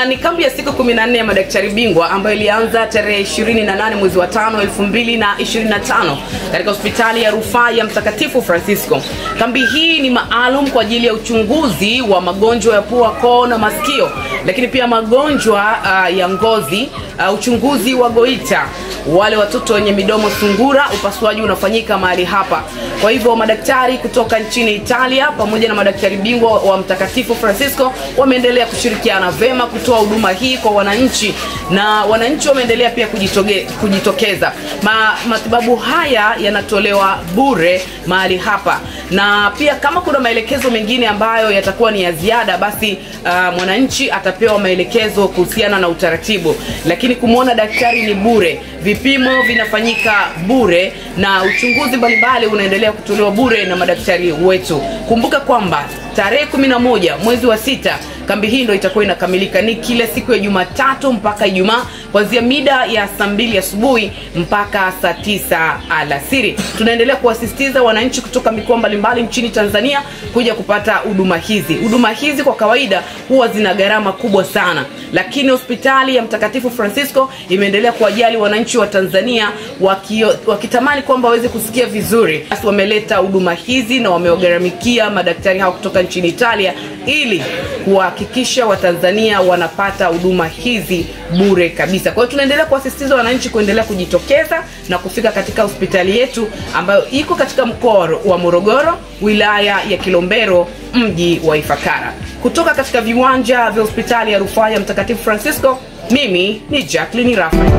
Ni kambi ya siku 14 ya madaktari bingwa ambayo ilianza tarehe 28 mwezi wa 5 2025 katika hospitali ya rufaa ya Mtakatifu Francisco. Kambi hii ni maalum kwa ajili ya uchunguzi wa magonjwa ya pua, koo na masikio, lakini pia magonjwa ya ngozi, uchunguzi wa goita, wale watoto wenye midomo sungura, upasuaji unafanyika mahali hapa. Kwa hivyo madaktari kutoka nchini Italia pamoja na madaktari bingwa wa Mtakatifu Francisco wameendelea kushirikiana vema kutoa huduma hii kwa wananchi, na wananchi wameendelea pia kujitokeza. Matibabu haya yanatolewa bure mahali hapa, na pia kama kuna maelekezo mengine ambayo yatakuwa ni ya ziada, basi mwananchi atapewa maelekezo kuhusiana na utaratibu. Lakini kumuona daktari ni bure, vipimo vinafanyika bure, na uchunguzi mbalimbali unaendelea kutolewa bure na madaktari wetu. Kumbuka kwamba tarehe 11 mwezi wa 6 kambi hii ndio itakuwa inakamilika. Ni kila siku ya Jumatatu mpaka Ijumaa kuanzia mida ya saa 2 asubuhi mpaka saa 9 alasiri. Tunaendelea kuwasisitiza wananchi kutoka mikoa mbalimbali nchini Tanzania kuja kupata huduma hizi. Huduma hizi kwa kawaida huwa zina gharama kubwa sana, lakini hospitali ya Mtakatifu Francisco imeendelea kuwajali wananchi wa Tanzania wakitamani kwamba waweze kusikia vizuri. Basi wameleta huduma hizi na wamewagharamikia madaktari hao kutoka nchini Italia ili kuhakikisha Watanzania wanapata huduma hizi bure kabisa. Kwa hiyo tunaendelea kuwasisitiza wananchi kuendelea kujitokeza na kufika katika hospitali yetu ambayo iko katika mkoa wa Morogoro, wilaya ya Kilombero, mji wa Ifakara. Kutoka katika viwanja vya hospitali ya rufaa ya Mtakatifu Francisco, mimi ni Jacqueline Raphael.